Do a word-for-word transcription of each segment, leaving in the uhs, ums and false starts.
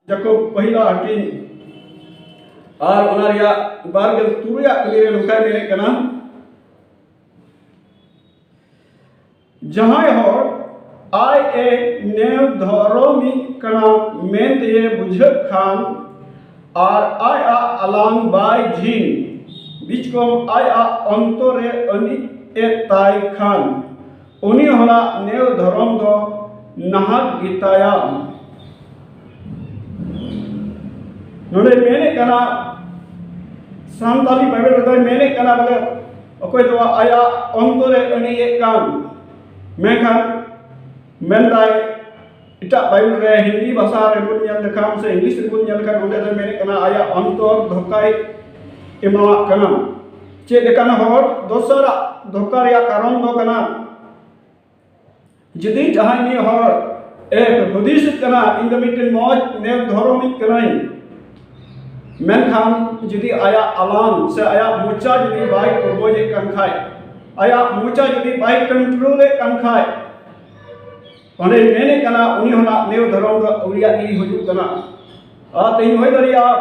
ᱡᱟᱠᱚᱵ ᱯᱟᱹᱦᱤᱞᱟ ᱦᱟᱹᱴᱤᱧ ᱟᱨ ᱚᱱᱟ ᱨᱮᱭᱟᱜ ᱵᱟᱨ ᱜᱮᱞ ᱛᱩᱨᱩᱭᱟᱜ ᱠᱩᱲᱤ ᱨᱮ ᱱᱚᱝᱠᱟᱭ ᱢᱮᱱᱮᱫ ᱠᱟᱱᱟ, ᱡᱟᱦᱟᱸᱭ ᱦᱚᱲ ᱟᱡ ᱮ ᱱᱮᱣ ᱫᱷᱚᱨᱚᱢᱤᱡ ᱠᱟᱱᱟ ᱢᱮᱱᱛᱮ ᱵᱩᱡᱷᱟᱹᱜ ᱠᱷᱟᱱ ᱟᱨ ᱟᱡ ᱟᱜ ᱟᱞᱟᱝ ᱵᱟᱭ ᱡᱷᱤᱱ ᱵᱤᱪᱠᱚᱢ ᱟᱡ ᱟᱜ ᱚᱱᱛᱚᱨ ᱨᱮ ᱟᱹᱱᱤᱡ ᱮ ᱛᱟᱭ ᱠᱷᱟᱱ, ᱩᱱᱤ ᱦᱚᱲᱟᱜ ᱱᱮᱣ ᱫᱷᱚᱨᱚᱢ ᱫᱚ ᱱᱟᱦᱟᱜ ᱜᱮᱛᱟᱭᱟ᱾ ᱱᱚᱰᱮ ᱢᱮᱱᱮᱫ ᱠᱟᱱᱟ, ᱥᱟᱱᱛᱟᱲᱤ ᱵᱟᱭᱵᱮᱞ ᱨᱮᱫᱚᱭ ᱢᱮᱱᱮᱫ ᱠᱟᱱᱟ ᱵᱚᱞᱮ, ᱚᱠᱚᱭ ᱫᱚ ᱟᱭᱟᱜ ᱚᱱᱛᱚᱨ ᱨᱮ ᱟᱹᱱᱤᱡ ᱮᱫ ᱠᱟᱱ, ᱢᱮᱱᱠᱷᱟᱱ ᱢᱮᱱᱫᱟᱭ, ᱮᱴᱟᱜ ᱵᱟᱭᱵᱮᱞ ᱨᱮ, ᱦᱤᱱᱫᱤ ᱵᱷᱟᱥᱟ ᱨᱮᱵᱚᱱ ᱧᱮᱞ ᱞᱮᱠᱷᱟᱱ ᱥᱮ ᱤᱝᱞᱤᱥ ᱨᱮᱵᱚᱱ ᱧᱮᱞ ᱞᱮᱠᱷᱟᱱ, ᱚᱸᱰᱮ ᱫᱚᱭ ᱢᱮᱱᱮᱫ ᱠᱟᱱᱟ ᱟᱭᱟᱜ ᱚᱱᱛᱚᱨ ᱫᱷᱳᱠᱟᱭ ᱮᱢᱟᱣᱟᱜ ᱠᱟᱱᱟ᱾ ᱪᱮᱫ ᱞᱮᱠᱟᱱ ᱦᱚᱲ? ᱫᱚᱥᱟᱨᱟᱜ ᱫᱷᱳᱠᱟ ᱨᱮᱭᱟᱜ ᱠᱟᱨᱚᱱ ᱫᱚ ᱠᱟᱱᱟ, ᱡᱩᱫᱤ ᱡᱟᱦᱟᱸᱭ ᱢᱤᱫ ᱦᱚᱲ ᱮ ᱦᱩᱫᱤᱥᱮᱫ ᱠᱟᱱᱟ, ᱤᱧ ᱫᱚ ᱢᱤᱫᱴᱮᱱ ᱢᱚᱡᱽ ᱱᱮᱠ ᱫᱷᱚᱨᱚᱢᱤᱡ ᱠᱟᱹᱱᱟᱹᱧ, ᱢᱮᱱᱠᱷᱟᱱ ᱡᱩᱫᱤ ᱟᱭᱟᱜ ᱟᱞᱟᱝ ᱥᱮ ᱟᱭᱟᱜ ᱢᱚᱪᱟ ᱡᱩᱫᱤ ᱵᱟᱭ ᱠᱚᱵᱚᱡᱮᱫ ᱠᱟᱱ ᱠᱷᱟᱡ, ᱟᱭᱟᱜ ᱢᱚᱪᱟ ᱡᱩᱫᱤ ᱵᱟᱭ ᱠᱚᱱᱴᱨᱳᱞᱮᱫ ᱠᱟᱱ ᱠᱷᱟᱡ, ᱚᱸᱰᱮ ᱢᱮᱱᱮᱫ ᱠᱟᱱᱟ ᱩᱱᱤ ᱦᱚᱸ ᱱᱟᱜ ᱱᱮᱣ ᱫᱷᱚᱨᱚᱢ ᱫᱚ ᱟᱹᱣᱲᱤᱭᱟᱜ ᱜᱮ ᱦᱩᱭᱩᱜ ᱠᱟᱱᱟ᱾ ᱟᱨ ᱛᱮᱦᱮᱧ ᱦᱩᱭ ᱫᱟᱲᱮᱭᱟᱜᱼᱟ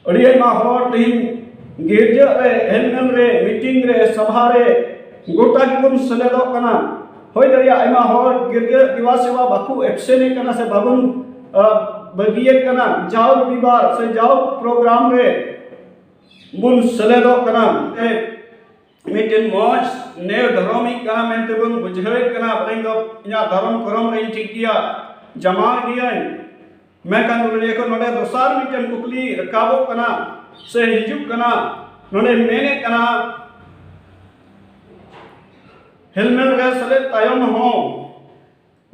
ᱟᱹᱰᱤ ᱟᱭᱢᱟ ᱦᱚᱲ ᱛᱮᱦᱮᱧ ᱜᱤᱨᱡᱟᱹ ᱨᱮ, ᱦᱮᱞᱢᱮᱞ ᱨᱮ, ᱢᱤᱴᱤᱝ ᱨᱮ, ᱥᱟᱵᱷᱟ ᱨᱮ ᱜᱚᱴᱟ ᱜᱮᱵᱚᱱ ᱥᱮᱞᱮᱫᱚᱜ ᱠᱟᱱᱟ᱾ ᱦᱩᱭ ᱫᱟᱲᱮᱭᱟᱜᱼᱟ ᱟᱭᱢᱟ ᱦᱚᱲ ᱜᱤᱨᱡᱟᱹ ᱫᱮᱵᱟ ᱥᱮᱵᱟ ᱵᱟᱠᱚ ᱮᱵᱥᱮᱱᱮᱫ ᱠᱟᱱᱟ ᱥᱮ ᱵᱟᱵᱚᱱ, ᱟ, ᱵᱟᱹᱜᱤᱭᱮᱫ ᱠᱟᱱᱟ᱾ ᱡᱟᱣ ᱨᱚᱵᱤᱵᱟᱨ ᱥᱮ ᱡᱟᱣ ᱯᱨᱳᱜᱨᱟᱢ ᱨᱮ ᱵᱚᱱ ᱥᱮᱞᱮᱫᱚᱜ ᱠᱟᱱᱟ᱾ ᱮ, ᱢᱤᱫᱴᱮᱱ ᱢᱚᱡᱽ ᱱᱮᱣ ᱫᱷᱚᱨᱚᱢᱤᱡ ᱠᱟᱱᱟ ᱢᱮᱱᱛᱮ ᱵᱚᱱ ᱵᱩᱡᱷᱟᱹᱣᱮᱫ ᱠᱟᱱᱟ, ᱵᱚᱞᱮ ᱤᱧ ᱫᱚ ᱤᱧᱟᱹᱜ ᱫᱷᱚᱨᱚᱢ ᱠᱚᱨᱚᱢ ᱨᱮᱧ ᱴᱷᱤᱠ ᱜᱮᱭᱟ, ᱡᱟᱢᱟ ᱜᱤᱭᱟᱹᱧ᱾ ᱢᱮᱱᱠᱷᱟᱱ ᱱᱚᱰᱮ ᱡᱚᱠᱷᱚᱱ ᱱᱚᱰᱮ ᱫᱚᱥᱟᱨ ᱢᱤᱫᱴᱮᱱ ᱠᱩᱠᱞᱤ ᱨᱟᱠᱟᱵᱚᱜ ᱠᱟᱱᱟ ᱥᱮ ᱦᱤᱡᱩᱜ ᱠᱟᱱᱟ, ᱱᱚᱰᱮ ᱢᱮᱱᱮᱫ ᱠᱟᱱᱟ, ᱦᱮᱞᱢᱮᱞ ᱨᱮ ᱥᱮᱞᱮᱫ ᱛᱟᱭᱚᱢ ᱦᱚᱸ,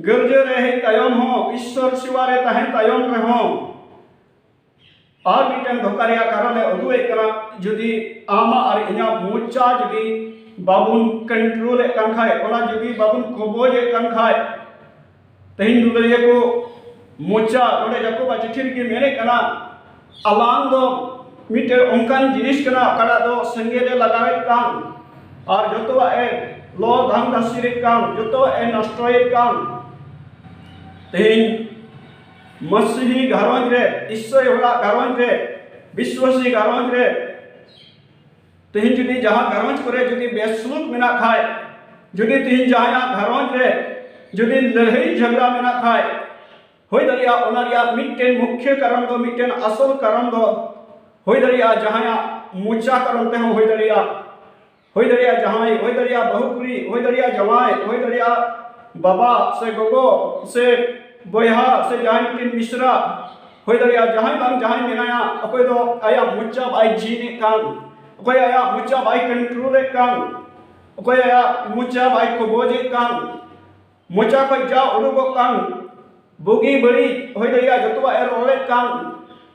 ᱜᱤᱨᱡᱟᱹ ᱨᱮ ᱦᱮᱡ ᱛᱟᱭᱚᱢ ᱦᱚᱸ, ᱤᱥᱥᱚᱨ ᱥᱮᱵᱟ ᱨᱮ ᱛᱟᱦᱮᱸ ᱛᱟᱭᱚᱢ ᱨᱮᱦᱚᱸ, ᱟᱨ ᱢᱤᱫᱴᱮᱱ ᱫᱷᱳᱠᱟ ᱨᱮᱭᱟᱜ ᱠᱟᱨᱚᱱᱮ ᱩᱫᱩᱜ ᱮᱫ ᱠᱟᱱᱟ, ᱡᱩᱫᱤ ᱟᱢᱟᱜ ᱟᱨ ᱤᱧᱟᱹᱜ ᱢᱚᱪᱟ ᱡᱩᱫᱤ ᱵᱟᱵᱚᱱ ᱠᱚᱱᱴᱨᱳᱞᱮᱫ ᱠᱟᱱ ᱠᱷᱟᱡ, ᱚᱱᱟ ᱡᱩᱫᱤ ᱵᱟᱵᱚᱱ ᱠᱚᱵᱚᱡᱮᱫ ᱠᱟᱱ ᱠᱷᱟᱡ, ᱛᱮᱦᱮᱧ ᱫᱩᱞᱟᱹᱲᱤᱭᱟᱹ ᱠᱚ, ᱢᱚᱪᱟ, ᱚᱸᱰᱮ ᱡᱟᱠᱚᱵᱟᱜ ᱪᱤᱴᱷᱤ ᱨᱮᱜᱮ ᱢᱮᱱᱮᱫ ᱠᱟᱱᱟ, ᱟᱞᱟᱝ ᱫᱚ ᱢᱤᱫᱴᱮᱱ ᱚᱱᱠᱟᱱ ᱡᱤᱱᱤᱥ ᱠᱟᱱᱟ, ᱚᱠᱟᱴᱟᱜ ᱫᱚ ᱥᱮᱸᱜᱮᱞ ᱮ ᱞᱟᱜᱟᱣᱮᱫ ᱠᱟᱱ ᱟᱨ ᱡᱚᱛᱚᱣᱟᱜ ᱮ ᱞᱚ ᱫᱷᱟᱝ ᱫᱷᱟᱥᱤᱨᱮᱫ ᱠᱟᱱ, ᱡᱚᱛᱚᱣᱟᱜ ᱮ ᱱᱚᱥᱴᱚᱭᱮᱫ ᱠᱟᱱ᱾ ᱛᱮᱦᱮᱧ ᱢᱟᱹᱥᱤᱦᱤ ᱜᱷᱟᱨᱚᱸᱡᱽ ᱨᱮ, ᱤᱥᱟᱹᱭ ᱦᱚᱲᱟᱜ ᱜᱷᱟᱨᱚᱸᱡᱽ ᱨᱮ, ᱵᱤᱥᱣᱟᱥᱤ ᱜᱷᱟᱨᱚᱸᱡᱽ ᱨᱮ, ᱛᱮᱦᱮᱧ ᱡᱩᱫᱤ ᱡᱟᱦᱟᱸ ᱜᱷᱟᱨᱚᱸᱡᱽ ᱠᱚᱨᱮ ᱡᱩᱫᱤ ᱵᱮᱥᱩᱞᱩᱠ ᱢᱮᱱᱟᱜ ᱠᱷᱟᱡ, ᱡᱩᱫᱤ ᱛᱮᱦᱮᱧ ᱡᱟᱦᱟᱸᱭᱟᱜ ᱜᱷᱟᱨᱚᱸᱡᱽ ᱨᱮ ᱡᱩᱫᱤ ᱞᱟᱹᱲᱦᱟᱹᱭ ᱡᱷᱚᱜᱽᱲᱟ ᱢᱮᱱᱟᱜ ᱠᱷᱟᱡ, ᱦᱩᱭ ᱫᱟᱲᱮᱭᱟᱜᱼᱟ ᱚᱱᱟ ᱨᱮᱭᱟᱜ ᱢᱤᱫᱴᱮᱱ ᱢᱩᱠᱷᱭᱟᱹ ᱠᱟᱨᱚᱱ ᱫᱚ, ᱢᱤᱫᱴᱮᱱ ᱟᱥᱚᱞ ᱠᱟᱨᱚᱱ ᱫᱚ ᱦᱩᱭ ᱫᱟᱲᱮᱭᱟᱜᱼᱟ ᱡᱟᱦᱟᱸᱭᱟᱜ ᱢᱚᱪᱟ ᱠᱟᱨᱚᱱ ᱛᱮᱦᱚᱸ ᱦᱩᱭ ᱫᱟᱲᱮᱭᱟᱜᱼᱟ᱾ ᱦᱩᱭ ᱫᱟᱲᱮᱭᱟᱜᱼᱟ ᱡᱟᱦᱟᱸᱭ, ᱦᱩᱭ ᱫᱟᱲᱮᱭᱟᱜᱼᱟ ᱵᱟᱹᱦᱩ ᱠᱩᱲᱤ, ᱦᱩᱭ ᱫᱟᱲᱮᱭᱟᱜᱼᱟ ᱡᱟᱶᱟᱭ, ᱦᱩᱭ ᱫᱟᱲᱮᱭᱟᱜᱼᱟ ᱵᱟᱵᱟ ᱥᱮ ᱜᱚᱜᱚ ᱥᱮ ᱵᱚᱭᱦᱟ ᱥᱮ ᱡᱟᱦᱟᱸᱭ ᱢᱤᱫᱴᱮᱱ ᱢᱤᱥᱨᱟ, ᱦᱩᱭ ᱫᱟᱲᱮᱭᱟᱜᱼᱟ ᱡᱟᱦᱟᱸᱭ ᱵᱟᱝ ᱡᱟᱦᱟᱸᱭ ᱢᱮᱱᱟᱭᱟ, ᱚᱠᱚᱭ ᱫᱚ ᱟᱭᱟᱜ ᱢᱚᱪᱟ ᱵᱟᱭ ᱡᱤᱱᱮᱫ ᱠᱟᱱ, ᱚᱠᱚᱭ ᱟᱭᱟᱜ ᱢᱚᱪᱟ ᱵᱟᱭ ᱠᱚᱱᱴᱨᱳᱞᱮᱫ ᱠᱟᱱ, ᱚᱠᱚᱭ ᱟᱭᱟᱜ ᱢᱚᱪᱟ ᱵᱟᱭ ᱠᱚᱵᱚᱡᱮᱫ ᱠᱟᱱ, ᱢᱚᱪᱟ ᱠᱷᱚᱱ ᱡᱟ ᱩᱰᱩᱠᱚᱜ ᱠᱟᱱ ᱵᱩᱜᱤ ᱵᱟᱹᱲᱤᱡ ᱦᱩᱭ ᱫᱟᱲᱮᱭᱟᱜᱼᱟ ᱡᱚᱛᱚᱣᱟᱜ ᱮ ᱨᱚᱲᱮᱫ ᱠᱟᱱ,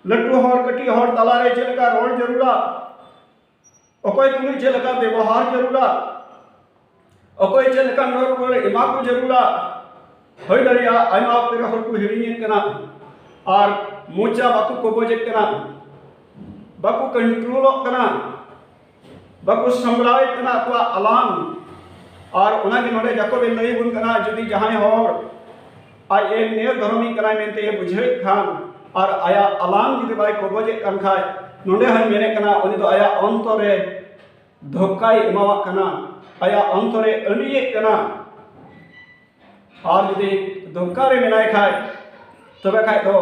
ᱞᱟᱹᱴᱩ ᱦᱚᱲ ᱠᱟᱹᱴᱤᱡ ᱦᱚᱲ ᱛᱟᱞᱟᱨᱮ ᱪᱮᱫ ᱞᱮᱠᱟ ᱨᱚᱲ ᱡᱟᱹᱨᱩᱲᱟ, ᱚᱠᱚᱭ ᱛᱩᱞᱩᱡ ᱪᱮᱫ ᱞᱮᱠᱟ ᱵᱮᱵᱚᱦᱟᱨ ᱡᱟᱹᱨᱩᱲᱟ, ᱚᱠᱚᱭ ᱪᱮᱫ ᱞᱮᱠᱟ ᱱᱚᱨᱢ ᱨᱮ ᱮᱢᱟ ᱠᱚ ᱡᱟᱹᱨᱩᱲᱟ᱾ ᱦᱩᱭ ᱫᱟᱲᱮᱭᱟᱜᱼᱟ ᱟᱭᱢᱟ ᱚᱠᱛᱮ ᱨᱮ ᱦᱚᱲ ᱠᱚ ᱦᱤᱲᱤᱧᱮᱫ ᱠᱟᱱᱟ ᱟᱨ ᱢᱚᱪᱟ ᱵᱟᱠᱚ ᱠᱚᱵᱚᱡᱮᱫ ᱠᱟᱱᱟ, ᱵᱟᱠᱚ ᱠᱚᱱᱴᱨᱳᱞᱚᱜ ᱠᱟᱱᱟ, ᱵᱟᱠᱚ ᱥᱟᱢᱵᱲᱟᱣᱮᱫ ᱠᱟᱱᱟ ᱟᱠᱚᱣᱟᱜ ᱟᱞᱟᱝ᱾ ᱟᱨ ᱚᱱᱟᱜᱮ ᱱᱚᱰᱮ ᱡᱟᱠᱚᱵ ᱮ ᱞᱟᱹᱭ ᱟᱵᱚᱱ ᱠᱟᱱᱟ, ᱡᱩᱫᱤ ᱡᱟᱦᱟᱸᱭ ᱦᱚᱲ ᱟᱡ ᱮ ᱱᱤᱭᱟᱹ ᱫᱷᱚᱨᱚᱢᱤᱡ ᱠᱟᱱᱟᱭ ᱢᱮᱱᱛᱮ ᱮ ᱵᱩᱡᱷᱟᱹᱣᱮᱫ ᱠᱷᱟᱱ ᱟᱨ ᱟᱭᱟᱜ ᱟᱞᱟᱝ ᱡᱩᱫᱤ ᱵᱟᱭ ᱠᱚᱵᱚᱡᱮᱫ ᱠᱟᱱ ᱠᱷᱟᱡ, ᱱᱚᱰᱮ ᱦᱚᱸᱭ ᱢᱮᱱᱮᱫ ᱠᱟᱱᱟ ᱩᱱᱤ ᱫᱚ ᱟᱭᱟᱜ ᱚᱱᱛᱚᱨ ᱨᱮ ᱫᱷᱳᱠᱟᱭ ᱮᱢᱟᱣᱟᱜ ᱠᱟᱱᱟ, ᱟᱭᱟᱜ ᱚᱱᱛᱚᱨ ᱨᱮ ᱟᱹᱰᱤᱭᱮᱫ ᱠᱟᱱᱟ᱾ ᱟᱨ ᱡᱩᱫᱤ ᱫᱷᱳᱠᱟ ᱨᱮ ᱢᱮᱱᱟᱭ ᱠᱷᱟᱡ, ᱛᱚᱵᱮ ᱠᱷᱟᱡ ᱫᱚ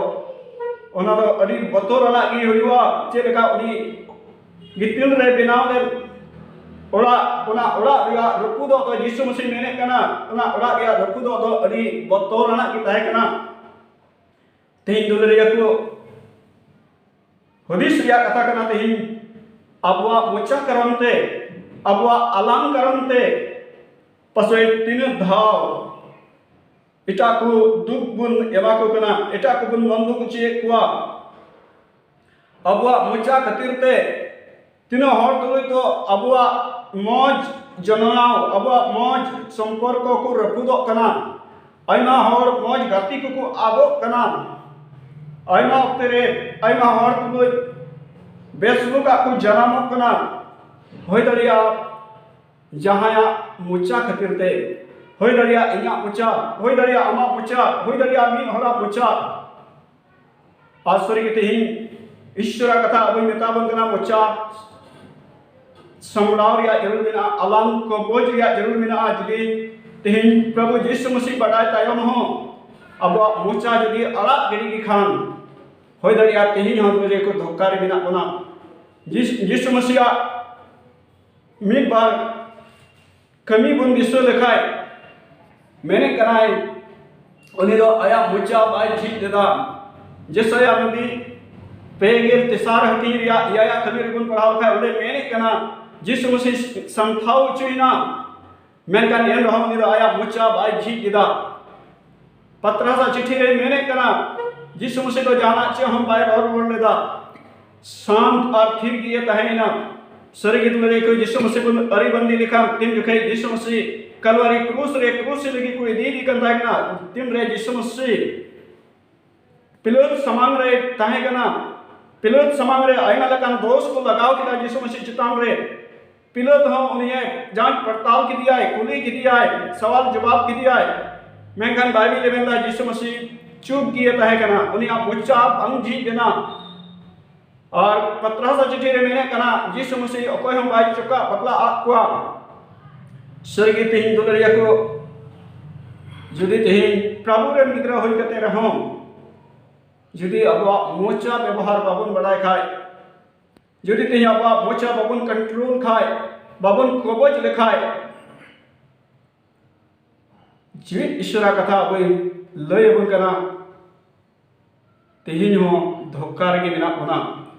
ᱚᱱᱟ ᱫᱚ ᱟᱹᱰᱤ ᱵᱚᱛᱚᱨᱟᱱᱟᱜ ᱜᱮ ᱦᱩᱭᱩᱜᱼᱟ᱾ ᱪᱮᱫ ᱞᱮᱠᱟ ᱩᱱᱤ ᱜᱤᱛᱤᱞ ᱨᱮ ᱵᱮᱱᱟᱣ ᱞᱮᱱ ᱚᱲᱟᱜ, ᱚᱱᱟ ᱚᱲᱟᱜ ᱨᱮᱭᱟᱜ ᱨᱟᱹᱯᱩᱫᱚᱜ ᱫᱚ ᱡᱤᱥᱩ ᱢᱟᱹᱥᱤ ᱢᱮᱱᱮᱫ ᱠᱟᱱᱟ, ᱚᱱᱟ ᱚᱲᱟᱜ ᱨᱮᱭᱟᱜ ᱨᱟᱹᱯᱩᱫᱚᱜ ᱫᱚ ᱟᱹᱰᱤ ᱵᱚᱛᱚᱨᱟᱱᱟᱜ ᱜᱮ ᱛᱟᱦᱮᱸ ᱠᱟᱱᱟ᱾ ᱛᱮᱦᱮᱧ ᱫᱩᱞᱟᱹᱲᱤᱭᱟᱹ ᱠᱚ, ᱦᱩᱫᱤᱥ ᱨᱮᱭᱟᱜ ᱠᱟᱛᱷᱟ ᱠᱟᱱᱟ ᱛᱮᱦᱮᱧ, ᱟᱵᱚᱣᱟᱜ ᱢᱚᱪᱟ ᱠᱟᱨᱚᱱ ᱛᱮ, ᱟᱵᱚᱣᱟᱜ ᱟᱞᱟᱝ ᱠᱟᱨᱚᱱ ᱛᱮ ᱯᱟᱥᱮᱡ ᱛᱤᱱᱟᱹᱜ ᱫᱷᱟᱣ ᱮᱴᱟᱜ ᱠᱚ ᱫᱩᱠ ᱵᱚᱱ ᱮᱢᱟ ᱠᱚ ᱠᱟᱱᱟ, ᱮᱴᱟᱜ ᱠᱚᱵᱚᱱ ᱢᱚᱱ ᱫᱩᱠ ᱦᱚᱪᱚᱭᱮᱫ ᱠᱚᱣᱟ᱾ ᱟᱵᱚᱣᱟᱜ ᱢᱚᱪᱟ ᱠᱷᱟᱹᱛᱤᱨ ᱛᱮ ᱛᱤᱱᱟᱹᱜ ᱦᱚᱲ ᱛᱩᱞᱩᱡ ᱫᱚ ᱟᱵᱚᱣᱟᱜ ᱢᱚᱡᱽ ᱡᱚᱱᱚᱲᱟᱣ, ᱟᱵᱚᱣᱟᱜ ᱢᱚᱡᱽ ᱥᱚᱢᱯᱚᱨᱠᱚ ᱠᱚ ᱨᱟᱹᱯᱩᱫᱚᱜ ᱠᱟᱱᱟ᱾ ᱟᱭᱢᱟ ᱦᱚᱲ ᱢᱚᱡᱽ ᱜᱟᱛᱮ ᱠᱚᱠᱚ ᱟᱫᱚᱜ ᱠᱟᱱᱟ᱾ ᱟᱭᱢᱟ ᱚᱠᱛᱮ ᱨᱮ ᱟᱭᱢᱟ ᱦᱚᱲ ᱛᱩᱞᱩᱡ ᱵᱮᱥᱩᱞᱩᱠᱟᱜ ᱠᱚ ᱡᱟᱱᱟᱢᱚᱜ ᱠᱟᱱᱟ᱾ ᱦᱩᱭ ᱫᱟᱲᱮᱭᱟᱜᱼᱟ ᱡᱟᱦᱟᱸᱭᱟᱜ ᱢᱚᱪᱟ ᱠᱷᱟᱹᱛᱤᱨ ᱛᱮ ᱦᱩᱭ ᱫᱟᱲᱮᱭᱟᱜᱼᱟ ᱤᱧᱟᱹᱜ ᱢᱚᱪᱟ, ᱦᱩᱭ ᱫᱟᱲᱮᱭᱟᱜᱼᱟ ᱟᱢᱟᱜ ᱢᱚᱪᱟ, ᱦᱩᱭ ᱫᱟᱲᱮᱭᱟᱜᱼᱟ ᱢᱤᱫ ᱦᱚᱲᱟᱜ ᱢᱚᱪᱟ᱾ ᱟᱨ ᱥᱟᱹᱨᱤ ᱜᱮ ᱛᱮᱦᱮᱧ ᱤᱥᱚᱨᱟᱜ ᱠᱟᱛᱷᱟ ᱟᱵᱚᱭ ᱢᱮᱛᱟ ᱵᱚᱱ ᱠᱟᱱᱟ, ᱢᱚᱪᱟ ᱥᱟᱢᱵᱲᱟᱣ ᱨᱮᱭᱟᱜ ᱡᱟᱹᱨᱩᱲ ᱢᱮᱱᱟᱜᱼᱟ, ᱟᱞᱟᱝ ᱠᱚ ᱵᱩᱡᱽ ᱨᱮᱭᱟᱜ ᱡᱟᱹᱨᱩᱲ ᱢᱮᱱᱟᱜᱼᱟ᱾ ᱡᱩᱫᱤ ᱛᱮᱦᱮᱧ ᱯᱨᱚᱵᱷᱩ ᱡᱤᱥᱩ ᱢᱟᱹᱥᱤ ᱵᱟᱰᱟᱭ ᱛᱟᱭᱚᱢ ᱦᱚᱸ ᱟᱵᱚᱣᱟᱜ ᱢᱚᱪᱟ ᱡᱩᱫᱤ ᱟᱲᱟᱜ ᱜᱤᱰᱤ ᱜᱮ ᱠᱷᱟᱱ, ᱦᱩᱭ ᱫᱟᱲᱮᱭᱟᱜᱼᱟ ᱛᱮᱦᱮᱧ ᱦᱚᱸ ᱡᱮ ᱠᱚ ᱫᱷᱳᱠᱟ ᱨᱮ ᱢᱮᱱᱟᱜ ᱵᱚᱱᱟ᱾ ᱡᱤᱥ-, ᱡᱤᱥᱩ ᱢᱟᱹᱥᱤᱭᱟᱜ ᱢᱤᱫ ᱵᱟᱨ ᱠᱟᱹᱢᱤ ᱵᱚᱱ ᱫᱤᱥᱟᱹ ᱞᱮᱠᱷᱟᱡ, ᱢᱮᱱᱮᱫ ᱠᱟᱱᱟᱭ, ᱩᱱᱤ ᱫᱚ ᱟᱭᱟᱜ ᱢᱚᱪᱟ ᱵᱟᱭ ᱡᱷᱤᱡ ᱞᱮᱫᱟ᱾ ᱡᱮᱥᱟᱭᱟ ᱱᱚᱵᱤ ᱯᱮ ᱜᱮᱞ ᱛᱮᱥᱟᱨ ᱦᱟᱹᱴᱤᱧ ᱨᱮᱭᱟᱜ ᱮᱭᱟᱭᱟᱜ ᱠᱟᱹᱢᱤ ᱨᱮᱵᱚᱱ ᱯᱟᱲᱦᱟᱣ ᱞᱮᱠᱷᱟᱡ, ᱚᱸᱰᱮ ᱢᱮᱱᱮᱫ ᱠᱟᱱᱟ, ᱡᱤᱥᱩ ᱢᱟᱹᱥᱤ ᱥᱟᱢᱴᱷᱟᱣ ᱦᱚᱪᱚᱭᱮᱱᱟ, ᱢᱮᱱᱠᱷᱟᱱ ᱮᱱ ᱨᱮᱦᱚᱸ ᱩᱱᱤ ᱫᱚ ᱟᱭᱟᱜ ᱢᱚᱪᱟ ᱵᱟᱭ ᱡᱷᱤᱡ ᱞᱮᱫᱟ᱾ ᱯᱟᱛᱨᱟᱥᱟᱜ ᱪᱤᱴᱷᱤ ᱨᱮ ᱢᱮᱱᱮᱫ ᱠᱟᱱᱟ, ᱡᱤᱥᱩ ᱢᱟᱹᱥᱤ ᱫᱚ ᱡᱟᱦᱟᱱᱟᱜ ᱪᱮᱫ ᱦᱚᱸ ᱵᱟᱭ ᱨᱚᱲ ᱨᱩᱣᱟᱹᱲ ᱞᱮᱫᱟ, ᱥᱟᱱᱛ ᱟᱨ ᱛᱷᱤᱨ ᱜᱮ ᱛᱟᱦᱮᱸᱭᱮᱱᱟ᱾ ᱥᱟᱹᱨᱤ ᱜᱮ ᱫᱩᱞᱟᱹᱲᱤᱭᱟᱹ ᱠᱚ, ᱡᱤᱥᱩ ᱢᱟᱹᱥᱤ ᱵᱚᱱ ᱟᱹᱨᱤ ᱵᱟᱹᱱᱫᱤ ᱞᱮᱠᱷᱟᱱ, ᱛᱤᱱ ᱡᱚᱠᱷᱮᱡ ᱡᱤᱥᱩ ᱢᱟᱹᱥᱤ ᱠᱟᱞᱣᱟᱨᱤ ᱠᱨᱩᱥ ᱨᱮ ᱠᱨᱩᱥ ᱞᱟᱹᱜᱤᱫ ᱠᱚ ᱤᱫᱤᱭᱮᱫᱮ ᱠᱟᱱ ᱛᱟᱦᱮᱸ ᱠᱟᱱᱟ, ᱛᱤᱱ ᱨᱮ ᱡᱤᱥᱩ ᱢᱟᱹᱥᱤ ᱯᱤᱞᱟᱹᱛ ᱥᱟᱢᱟᱝ ᱨᱮ ᱛᱟᱦᱮᱸ ᱠᱟᱱᱟ, ᱯᱤᱞᱟᱹᱛ ᱥᱟᱢᱟᱝ ᱨᱮ ᱟᱭᱢᱟ ᱞᱮᱠᱟᱱ ᱫᱳᱥ ᱠᱚ ᱞᱟᱜᱟᱣ ᱠᱮᱫᱟ ᱡᱤᱥᱩ ᱢᱟᱹᱥᱤ ᱪᱮᱛᱟᱱ ᱨᱮ᱾ ᱯᱤᱞᱟᱹᱛ ᱦᱚᱸ ᱩᱱᱤᱭᱮ ᱡᱟᱸᱪ ᱯᱟᱲᱛᱟᱞ ᱠᱮᱫᱮᱭᱟᱭ, ᱠᱩᱞᱤ ᱠᱮᱫᱮᱭᱟᱭ, ᱥᱟᱣᱟᱞ ᱡᱚᱵᱟᱵ ᱠᱮᱫᱮᱭᱟᱭ᱾ ᱢᱮᱱᱠᱷᱟᱱ ᱵᱟᱭᱵᱮᱞ ᱮ ᱢᱮᱱᱫᱟ, ᱡᱤᱥᱩ ᱢᱟᱹᱥᱤ ᱪᱩᱯ ᱜᱮ ᱛᱟᱦᱮᱸ ᱠᱟᱱᱟ, ᱩᱱᱤᱭᱟᱜ ᱢᱚᱪᱟ ᱵᱟᱝ ᱡᱷᱤᱡ ᱞᱮᱱᱟ᱾ ᱟᱨ ᱯᱟᱛᱨᱟᱥ ᱟᱜ ᱪᱤᱴᱷᱤ ᱨᱮ ᱢᱮᱱᱮᱫ ᱠᱟᱱᱟ, ᱡᱤᱥᱩ ᱢᱟᱹᱥᱤ ᱚᱠᱚᱭ ᱦᱚᱸ ᱵᱟᱭ ᱪᱚᱠᱟᱜ ᱵᱟᱯᱞᱟ ᱟᱫ ᱠᱚᱣᱟ᱾ ᱥᱟᱹᱨᱤ ᱜᱮ ᱛᱮᱦᱮᱧ ᱫᱩᱞᱟᱹᱲᱤᱭᱟᱹ ᱠᱚ, ᱡᱩᱫᱤ ᱛᱮᱦᱮᱧ ᱯᱨᱚᱵᱷᱩ ᱨᱮᱱ ᱜᱤᱫᱽᱨᱟᱹ ᱦᱩᱭ ᱠᱟᱛᱮ ᱨᱮᱦᱚᱸ, ᱡᱩᱫᱤ ᱟᱵᱚᱣᱟᱜ ᱢᱚᱪᱟ ᱵᱮᱵᱚᱦᱟᱨ ᱵᱟᱵᱚᱱ ᱵᱟᱲᱟᱭ ᱠᱷᱟᱡ, ᱡᱩᱫᱤ ᱛᱮᱦᱮᱧ ᱟᱵᱚᱣᱟᱜ ᱢᱚᱪᱟ ᱵᱟᱵᱚᱱ ᱠᱚᱱᱴᱨᱳᱞ ᱠᱷᱟᱡ, ᱵᱟᱵᱚᱱ ᱠᱚᱵᱚᱡ ᱞᱮᱠᱷᱟᱡ, ᱡᱤᱣᱤᱫ ᱤᱥᱚᱨᱟᱜ ᱠᱟᱛᱷᱟ ᱟᱵᱚᱭ ᱞᱟᱹᱭ ᱟᱵᱚᱱ ᱠᱟᱱᱟ, ᱛᱮᱦᱮᱧ ᱦᱚᱸ ᱫᱷᱳᱠᱟ ᱨᱮᱜᱮ ᱢᱮᱱᱟᱜ ᱵᱚᱱᱟ᱾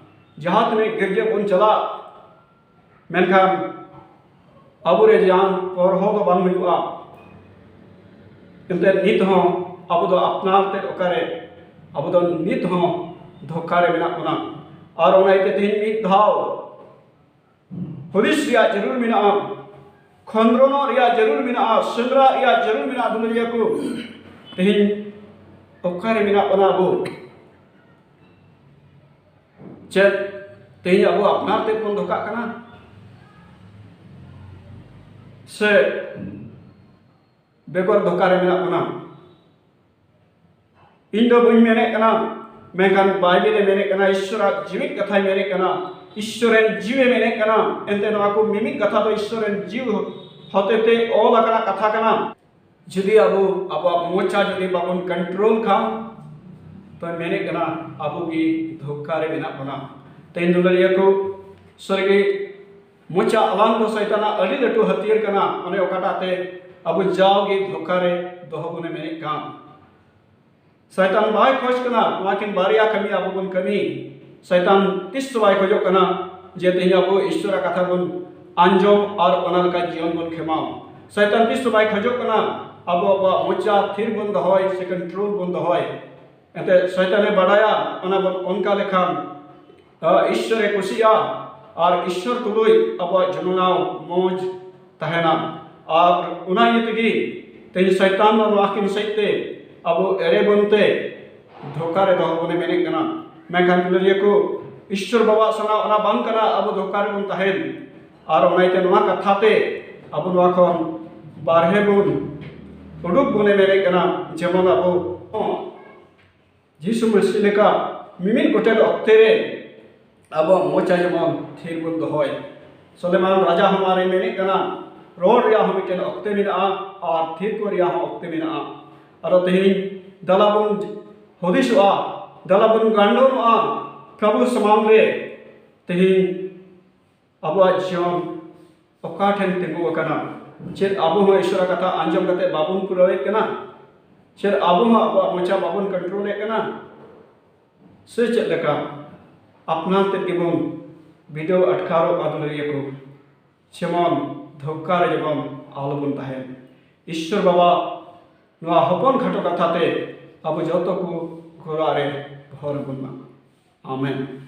ᱡᱟᱦᱟᱸ ᱛᱤᱱᱟᱹᱜ ᱜᱤᱨᱡᱟᱹ ᱵᱚᱱ ᱪᱟᱞᱟᱜ, ᱢᱮᱱᱠᱷᱟᱱ ᱟᱵᱚᱨᱮ ᱡᱟᱦᱟᱱ ᱯᱚᱨᱦᱚ ᱫᱚ ᱵᱟᱝ ᱦᱩᱭᱩᱜᱼᱟ᱾ ᱮᱱᱛᱮ ᱱᱤᱛ ᱦᱚᱸ ᱟᱵᱚ ᱫᱚ ᱟᱯᱱᱟᱨ ᱛᱮ ᱚᱠᱟᱨᱮ, ᱟᱵᱚ ᱫᱚ ᱱᱤᱛ ᱦᱚᱸ ᱫᱷᱳᱠᱟ ᱨᱮ ᱢᱮᱱᱟᱜ ᱵᱚᱱᱟ᱾ ᱟᱨ ᱚᱱᱟ ᱤᱭᱟᱹᱛᱮ ᱛᱮᱦᱮᱧ ᱢᱤᱫ ᱫᱷᱟᱣ ᱦᱩᱫᱤᱥ ᱨᱮᱭᱟᱜ ᱡᱟᱹᱨᱩᱲ ᱢᱮᱱᱟᱜᱼᱟ, ᱠᱷᱚᱸᱫᱽᱨᱚᱱᱚᱜ ᱨᱮᱭᱟᱜ ᱡᱟᱹᱨᱩᱲ ᱢᱮᱱᱟᱜᱼᱟ, ᱥᱮᱸᱫᱽᱨᱟ ᱨᱮᱭᱟᱜ ᱡᱟᱹᱨᱩᱲ ᱢᱮᱱᱟᱜᱼᱟ᱾ ᱫᱩᱞᱟᱹᱲᱤᱭᱟᱹ ᱠᱚ, ᱛᱮᱦᱮᱧ ᱚᱠᱟᱨᱮ ᱢᱮᱱᱟᱜ ᱵᱚᱱᱟ ᱟᱵᱚ? ᱪᱮᱫ ᱛᱮᱦᱮᱧ ᱟᱵᱚ ᱟᱯᱱᱟᱨ ᱛᱮ ᱵᱚᱱ ᱫᱷᱳᱠᱟᱜ ᱠᱟᱱᱟ? ᱥᱮ ᱵᱮᱜᱚᱨ ᱫᱷᱳᱠᱟ ᱨᱮ ᱢᱮᱱᱟᱜ ᱵᱚᱱᱟ᱾ ᱤᱧ ᱫᱚ ᱵᱟᱹᱧ ᱢᱮᱱᱮᱫ ᱠᱟᱱᱟ, ᱢᱮᱱᱠᱷᱟᱱ ᱵᱟᱭᱵᱮᱞ ᱮ ᱢᱮᱱᱮᱫ ᱠᱟᱱᱟ, ᱤᱥᱥᱚᱨᱟᱜ ᱡᱤᱣᱤᱫ ᱠᱟᱛᱷᱟᱭ ᱢᱮᱱᱮᱫ ᱠᱟᱱᱟ, ᱤᱥᱥᱚᱨ ᱨᱮᱱ ᱡᱤᱣᱤ ᱢᱮᱱᱮᱫ ᱠᱟᱱᱟ᱾ ᱮᱱᱛᱮ ᱱᱚᱣᱟ ᱠᱚ ᱢᱤᱢᱤᱫ ᱠᱟᱛᱷᱟ ᱫᱚ ᱤᱥᱥᱚᱨ ᱨᱮᱱ ᱡᱤᱣᱤ ᱦᱚᱛᱮᱛᱮ ᱚᱞ ᱟᱠᱟᱱᱟ ᱠᱟᱛᱷᱟ ᱠᱟᱱᱟ᱾ ᱡᱩᱫᱤ ᱟᱵᱚ ᱟᱵᱚᱣᱟᱜ ᱢᱚᱪᱟ ᱡᱩᱫᱤ ᱵᱟᱵᱚᱱ ᱠᱚᱱᱴᱨᱳᱞ ᱠᱷᱟᱱ, ᱛᱚ ᱢᱮᱱᱮᱫ ᱠᱟᱱᱟ ᱟᱵᱚ ᱜᱮ ᱫᱷᱳᱠᱟ ᱨᱮ ᱢᱮᱱᱟᱜ ᱵᱚᱱᱟ᱾ ᱛᱮᱦᱮᱧ ᱫᱩᱞᱟᱹᱲᱤᱭᱟᱹ ᱠᱚ, ᱥᱟᱹᱨᱤᱜᱮ ᱢᱚᱪᱟ ᱟᱞᱟᱝ ᱫᱚ ᱥᱚᱭᱛᱟᱱᱟᱜ ᱟᱹᱰᱤ ᱞᱟᱹᱴᱩ ᱦᱟᱹᱛᱤᱭᱟᱹᱨ ᱠᱟᱱᱟ, ᱚᱱᱮ ᱚᱠᱟᱴᱟᱜ ᱛᱮ ᱟᱵᱚ ᱡᱟᱣᱜᱮ ᱫᱷᱳᱠᱟ ᱨᱮ ᱫᱚᱦᱚ ᱵᱚᱱᱮ ᱢᱮᱱᱮᱫ ᱠᱟᱱ᱾ ᱥᱚᱭᱛᱟᱱ ᱵᱟᱭ ᱠᱷᱚᱡᱽ ᱠᱟᱱᱟ ᱱᱚᱣᱟ ᱠᱤᱱ ᱵᱟᱨᱭᱟ ᱠᱟᱹᱢᱤ ᱟᱵᱚ ᱵᱚᱱ ᱠᱟᱹᱢᱤ᱾ ᱥᱚᱭᱛᱟᱱ ᱛᱤᱥ ᱦᱚᱸ ᱵᱟᱭ ᱠᱷᱚᱡᱚᱜ ᱠᱟᱱᱟ ᱡᱮ ᱛᱮᱦᱮᱧ ᱟᱵᱚ ᱤᱥᱥᱚᱨᱟᱜ ᱠᱟᱛᱷᱟ ᱵᱚᱱ ᱟᱸᱡᱚᱢ ᱟᱨ ᱚᱱᱟ ᱞᱮᱠᱟ ᱡᱤᱭᱚᱱ ᱵᱚᱱ ᱠᱷᱮᱢᱟᱣ᱾ ᱥᱚᱭᱛᱟᱱ ᱛᱤᱥ ᱦᱚᱸ ᱵᱟᱭ ᱠᱷᱚᱡᱚᱜ ᱠᱟᱱᱟ ᱟᱵᱚ ᱟᱵᱚᱣᱟᱜ ᱢᱚᱪᱟ ᱛᱷᱤᱨ ᱵᱚᱱ ᱫᱚᱦᱚᱭ ᱥᱮ ᱠᱚᱱᱴᱨᱳᱞ ᱵᱚᱱ ᱫᱚᱦᱚᱭ᱾ ᱮᱱᱛᱮ ᱥᱚᱭᱛᱟᱱᱮ ᱵᱟᱰᱟᱭᱟ ᱚᱱᱟ ᱵᱚᱱ ᱚᱱᱠᱟ ᱞᱮᱠᱷᱟᱱ ᱟ, ᱤᱥᱥᱚᱨᱮ ᱠᱩᱥᱤᱜᱼᱟ ᱟᱨ ᱤᱥᱥᱚᱨ ᱛᱩᱞᱩᱡ ᱟᱵᱚᱣᱟᱜ ᱡᱚᱱᱚᱲᱟᱣ ᱢᱚᱡᱽ ᱛᱟᱦᱮᱱᱟ᱾ ᱟᱨ ᱚᱱᱟ ᱤᱭᱟᱹ ᱛᱮᱜᱮ ᱛᱮᱦᱮᱧ ᱥᱚᱭᱛᱟᱱ ᱫᱚ ᱱᱚᱣᱟ ᱠᱤᱱ ᱥᱮᱡ ᱛᱮ ᱟᱵᱚ ᱮᱲᱮ ᱵᱚᱱ ᱛᱮ ᱫᱷᱳᱠᱟ ᱨᱮ ᱫᱚᱦᱚ ᱵᱚᱱᱮ ᱢᱮᱱᱮᱫ ᱠᱟᱱᱟ᱾ ᱢᱮᱱᱠᱷᱟᱱ ᱫᱩᱞᱟᱹᱲᱤᱭᱟᱹ ᱠᱚ, ᱤᱥᱥᱚᱨ ᱵᱟᱵᱟᱣᱟᱜ ᱥᱟᱱᱟ ᱚᱱᱟ ᱵᱟᱝ ᱠᱟᱱᱟ ᱟᱵᱚ ᱫᱷᱳᱠᱟ ᱨᱮᱵᱚᱱ ᱛᱟᱦᱮᱱ᱾ ᱟᱨ ᱚᱱᱟ ᱤᱭᱟᱹᱛᱮ ᱱᱚᱣᱟ ᱠᱟᱛᱷᱟ ᱛᱮ ᱟᱵᱚ ᱱᱚᱣᱟ ᱠᱷᱚᱱ ᱵᱟᱨᱦᱮ ᱵᱚᱱ ᱩᱰᱩᱠ ᱵᱚᱱᱮ ᱢᱮᱱᱮᱫ ᱠᱟᱱᱟ, ᱡᱮᱢᱚᱱ ᱟᱵᱚ ᱦᱚᱸ ᱡᱤᱥᱩ ᱢᱟᱹᱥᱤ ᱞᱮᱠᱟ ᱢᱤᱢᱤᱫ ᱜᱚᱴᱮᱱ ᱚᱠᱛᱮ ᱨᱮ ᱟᱵᱚᱣᱟᱜ ᱢᱚᱪᱟ ᱡᱮᱢᱚᱱ ᱛᱷᱤᱨ ᱵᱚᱱ ᱫᱚᱦᱚᱭ᱾ ᱥᱚᱞᱮᱢᱟᱱ ᱨᱟᱡᱟ ᱦᱚᱸ ᱱᱚᱣᱟ ᱨᱮ ᱢᱮᱱᱮᱫ ᱠᱟᱱᱟ, ᱨᱚᱲ ᱨᱮᱭᱟᱜ ᱦᱚᱸ ᱢᱤᱫᱴᱮᱱ ᱚᱠᱛᱮ ᱢᱮᱱᱟᱜᱼᱟ ᱟᱨ ᱛᱷᱤᱨ ᱠᱚ ᱨᱮᱭᱟᱜ ᱦᱚᱸ ᱚᱠᱛᱮ ᱢᱮᱱᱟᱜᱼᱟ᱾ ᱟᱫᱚ ᱛᱮᱦᱮᱧ ᱫᱟᱞᱟ ᱵᱚᱱ ᱦᱩᱫᱤᱥᱚᱜᱼᱟ, ᱫᱟᱞᱟ ᱵᱚᱱ ᱜᱟᱱᱰᱚᱱᱚᱜᱼᱟ ᱯᱨᱚᱵᱷᱩ ᱥᱟᱢᱟᱝ ᱨᱮ᱾ ᱛᱮᱦᱮᱧ ᱟᱵᱚᱣᱟᱜ ᱡᱤᱭᱚᱱ ᱚᱠᱟ ᱴᱷᱮᱱ ᱛᱤᱸᱜᱩ ᱟᱠᱟᱱᱟ? ᱪᱮᱫ ᱟᱵᱚ ᱦᱚᱸ ᱤᱥᱚᱨᱟᱜ ᱠᱟᱛᱷᱟ ᱟᱸᱡᱚᱢ ᱠᱟᱛᱮ ᱵᱟᱵᱚᱱ ᱯᱩᱨᱟᱹᱣᱮᱫ ᱠᱟᱱᱟ? ᱪᱮᱫ ᱟᱵᱚ ᱦᱚᱸ ᱟᱵᱚᱣᱟᱜ ᱢᱚᱪᱟ ᱵᱟᱵᱚᱱ ᱠᱚᱱᱴᱨᱳᱞᱮᱫ ᱠᱟᱱᱟ? ᱥᱮ ᱪᱮᱫ ᱞᱮᱠᱟ? ᱟᱯᱱᱟᱨ ᱛᱮᱫ ᱜᱮᱵᱚᱱ ᱵᱤᱰᱟᱹᱣ ᱟᱴᱠᱟᱨᱚᱜᱼᱟ ᱫᱩᱞᱟᱹᱲᱤᱭᱟᱹ ᱠᱚ, ᱡᱮᱢᱚᱱ ᱫᱷᱳᱠᱟ ᱨᱮ ᱡᱮᱢᱚᱱ ᱟᱞᱚᱵᱚᱱ ᱛᱟᱦᱮᱱ᱾ ᱤᱥᱚᱨ ᱵᱟᱵᱟ ᱱᱚᱣᱟ ᱦᱚᱯᱚᱱ ᱠᱷᱟᱴᱚ ᱠᱟᱛᱷᱟ ᱛᱮ ᱟᱵᱚ ᱡᱚᱛᱚ ᱠᱚ ᱜᱚᱨᱟ ᱨᱮ ᱵᱷᱚᱨ ᱵᱚᱱ ᱢᱟ᱾ ᱟᱢᱮᱱ᱾